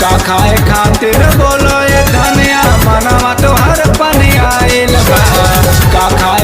का खाए खातिर बोलो ए धनिया, मनवा तोहर पनिया आइल बा। का खाए